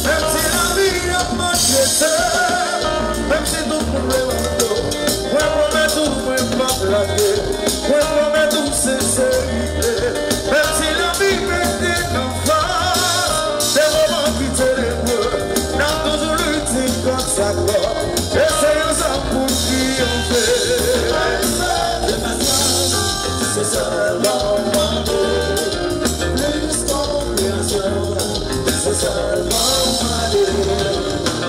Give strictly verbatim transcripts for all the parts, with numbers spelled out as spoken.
Menm si lavi ap manje tè, menm si tout moun leve do, mwen pwomèt ou mwen p ap lage, mwen pwomèt ou senserite. Menm si lavi mete n anfas de moman ki tenebre, n ap toujou lite kont sa k wè. E se yon zam pou n triyonfe. Se sèlman w mande, plis konpreyansyon. Se sèlman w mande,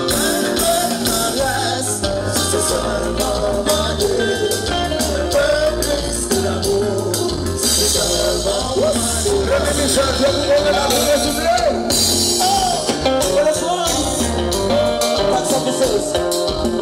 mwen mèt nan rès. Se sèlman w mande, plis de lanmou. Se sèlman w mande. Rene Michel, je vous remets la main, souple. Oh! Bonsoir. Pas de soucis.